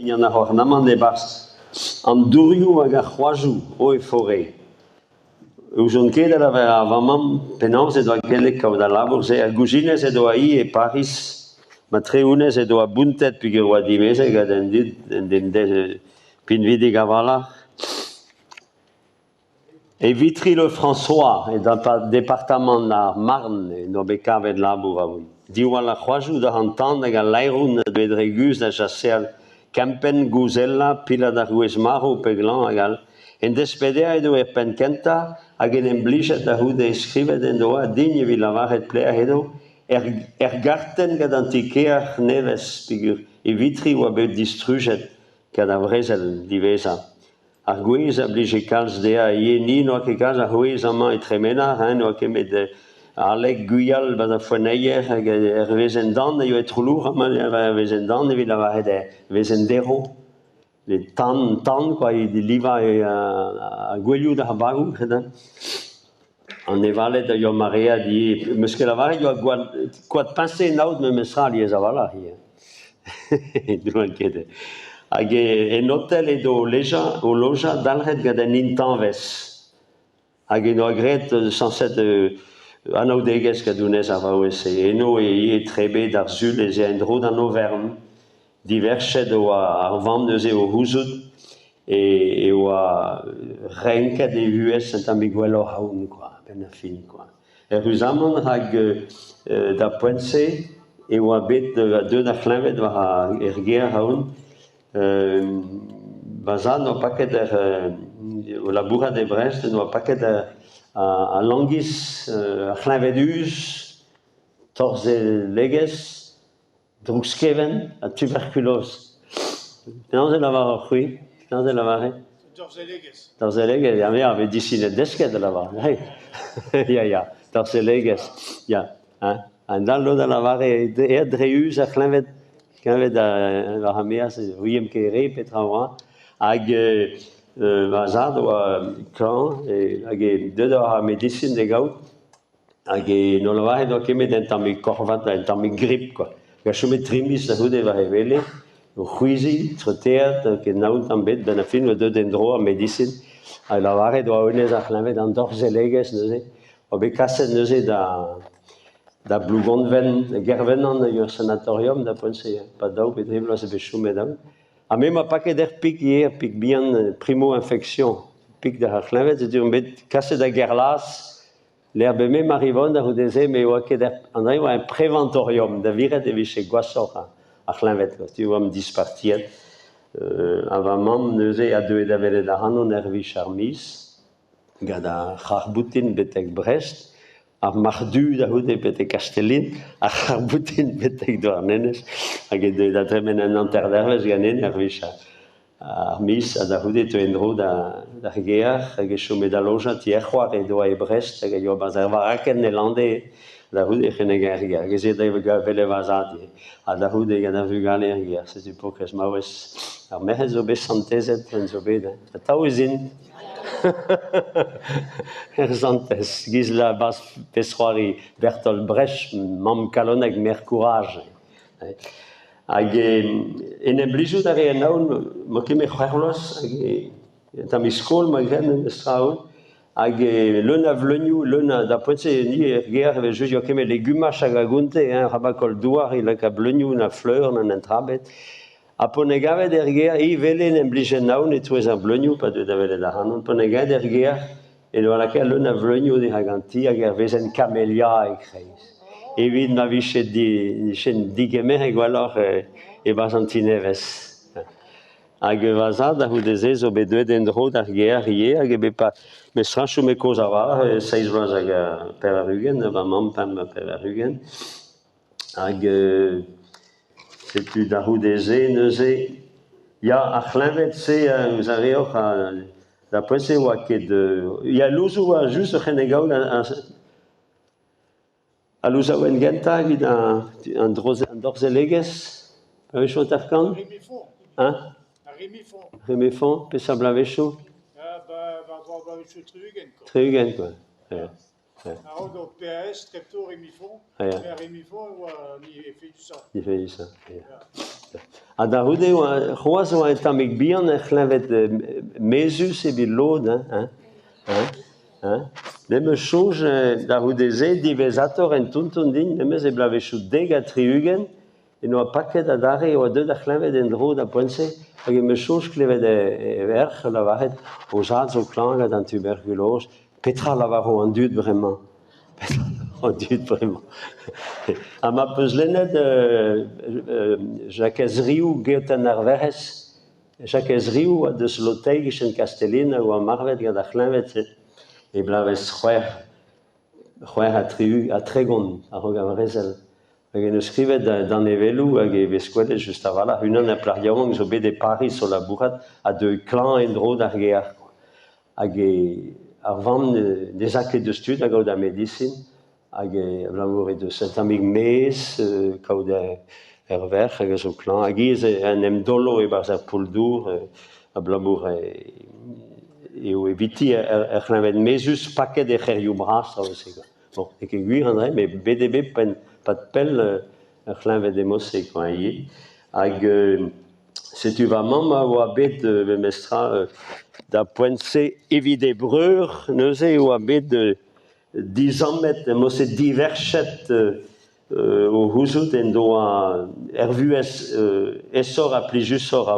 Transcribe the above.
Gant ar c'houarnamant e-barzh an dourioù hag ar c'hoadoù eaux et forêts. N'ouzon ket a lavar ar vamm penaos he doa gellet kaout al labour-se. Ar gouzinez he doa-hi e Pariz, matre honnezh he doa bountet peogwir oa dimezet gant un dud, un den pinvidik a-walc'h. E Vitry-le-François, e departamant ar Marne, en doa bet kavet labour a-wech. Diwall ar c'hoadoù doc'h an tan hag al laeron a deue dre guzh da chaseal kempenn, gouzellañ, pilat ar gwez marv pe glañv hag all. En desped dezhañ edo er penn-kentañ hag en em blijet da c'houde skrivet en doa din evit lavaret pelec'h edo, er gartenn gant an ti-kêr nevez peogwir e Vitry oa bet distrujet gant ar brezel diwezhañ. Ar gwez a blije kalz dezhañ ivez. Ni n'oa ket kalz a c'hwez amañ e Tremenar, hein, n'oa ket met haleg, gwial 'ba ar foenneier hag er wezenn-dan a yoa e Troulour amañ, er wezenn-dan evit lavaret er wezenn-derv. Tan, tan kwa, evit livañ ar gouelioù d'ar bagoù, hein. An evaled a yoa maread ivez. 'Meus ket lavaret e oa koad, koad peñse en aod memestra alies a-walc'h ivez. N'oan ket. Hag en otel edo o lejañ, o lojañ dalc'het gant un intañvez. Hag en doa graet sañset anaoudegezh gant honnezh ar vaouez-se. Eno e ivez trebe d'ar Sul ez ea en-dro d'an overn. Diverchet e oa ar vamm neuze o c'houzout e oa renket e vuhez un tammig gwelloc'h aon kwa, a-benn ar fin kwa. Eüruzamant rak d'ar poent-se e oa bet deuet ar c'hleñved war ar gêr aon. Va zad n'oa paket er o labourat e Brest n'oa paket al langis, ar c'hleñved huz, torzhellegezh. Droukskevent ha tuberkuloz. Penaos e lavaroc'h-c'hwi? Penaos e lavare? Dorzhellegezh. Dorzhellegezh, ya, ya, medisined desket a lavar. Ya, ya, dorzhellegezh, ya. Hein. An dall lod a lavare aet dre uz ar c'hleñved, kleñved war ar maez, ouiemp ket re petra oa. Hag va zad oa klañv hag deuet oa ar medisin d'e gaout. Hag en ur lavaret n'oa ket met un tammig korvad, un tammig grip kwa. Hag a chome tri miz da c'houde war e wele, o c'hwiziñ, treteat, ket naon tamm ebet, benn ar fin oa deuet en-dro ar medisin. Ha lavaret oa honnezh ar c'hleñved an dorzhellegezh neuze. Oa bet kaset neuze da da Blougonven, da Gervenan hag ur sanatorium da poent-se, pa daou pe dri bloaz eo bet chomet amañ. Ha me 'ma paket er pik ivez, er pik bihan, primo-infection, pik d'ar c'hleñved, setu on bet kaset da Gerlaz Lec'h bet me Marivon a-c'houde-se me oa ket an dra oa un preventorium da viret e vije gwashoc'h ar c'hleñved tu oamp dispartiet ha va mamm neuze a deue da welet ac'hanon er wech ar miz gant ar c'harr-boutin betek Brest ar marc'h-du da c'houde betek Kastellin ar c'harr-boutin betek Douarnenez hag e deue da dremen un hanterdervezh ganin er wech Ar miz ha da c'houde e teu en-dro d'ar gêr hag e chome da lojañ ti er c'hoar he doa e Brest hag a yoa 'barzh ar varakenn e Lande da c'houde ec'h en er gêr hag ez eo da welet va zad ivez ha da c'houde gant ar vugale er gêr setu paourkaezh maouez ar merc'hed zo bet santezed en zo bet hein atav ez int er santez giz la 'barzh pezh-c'hoari Bertolt Brecht mamm kalonek merc'h kouraj Hag en em blijout a rae anaon, 'ma ket met c'hwec'h vloaz, hag un tammig skol 'ma graet memes tra on. Hag leun a vleunioù, leun a da poent-se ni er gêr evel-just 'yoa ket met legumaj hag a gonte hein, rabat douar e laka bleunioù na fleur na netra ebet. Ha p'on e gavet er gêr, hi 'wele en em blije anaon e-touez ar bleunioù pa deue da welet ac'hanon. P'on e gavet er gêr e doa lakaet leun a vleunioù dirak an ti hag er wezenn kamelia e-kreiz. Evit ma vije digemeret gwelloc'h e-barzh an ti nevez. Hag va zad a-c'houde-se zo bet deuet en-dro d'ar gêr ivez hag eo bet pa met strañchoù me kozh a-walc'h, seizh vloaz hag 80, va mamm 85. Hag setu da c'houde-se neuze, ya ar c'hleñved-se eus ar reoc'h da poent-se 'oa ket ya louzoù 'oa just oc'h en em gaout al louzaouenn gentañ evit an dorzhellegezh a-wechoù hanter-kant Remifon. Hein? Ar Remifon. Remifon, peseurt bloavezhioù? Ba war bloavezhioù 60 quoi. 60 quoi. Ya. A-raok ur PS, Treptour, Remifon. Ya. Mais Remifon e oa ni efedusañ. Efedusañ, ya. Ha da c'houde e oa c'hoazh e oa un tammig bihan er c'hleñved mezhus evit lod hein, hein, hein, hein. Me 'm eus soñj da c'houde-se diwezhatoc'h un tonton din memes e bloavezhioù 70 en doa paket adarre e oa deuet ar c'hleñved en-dro d'ar poent-se hag em eus soñj klevet e verc'h o lavaret o zad zo klañv gant an tuberkuloz, petra a lavaro an dud bremañ ? Petra a lavaro an dud bremañ ? Ha ma 'peus lennet Jakez Riou Geotenn ar Werc'hez, Jakez Riou a oa deus Lotei e-kichen Kastellin a oa marvet gant ar c'hleñved-se e bloavezh c'hwec'h, c'hwec'h ha tri ha 30 a-raok ar brezel. Hag en deus skrivet danevelloù hag e vez gwelet just a-walc'h unan ar plac'h yaouank zo bet e Pariz o labourat ha deuet klañv en-dro d'ar gêr. Hag ar vamm ne 'z a ket deus tu da gaout ar medisin hag abalamour he deus un tammig mezh kaout ur verc'h hag a zo klañv. Hag hi en em daolo e-barzh ar poull-dour abalamour eo eviti ur c'hleñved mezhus paket er c'hêrioù bras traoù-se kwa. Bon, n'eo ket gwir an dra-se, met bet eo bet 'pad pell ur c'hleñved e-mod-se kwa ivez. Hag setu va mamm a oa bet memestra d'ar poent-se evit he breur neuze e oa bet dizammet, e-mod-se diverchet o c'houzout en doa ur vuhez aesoc'h ha plijusoc'h.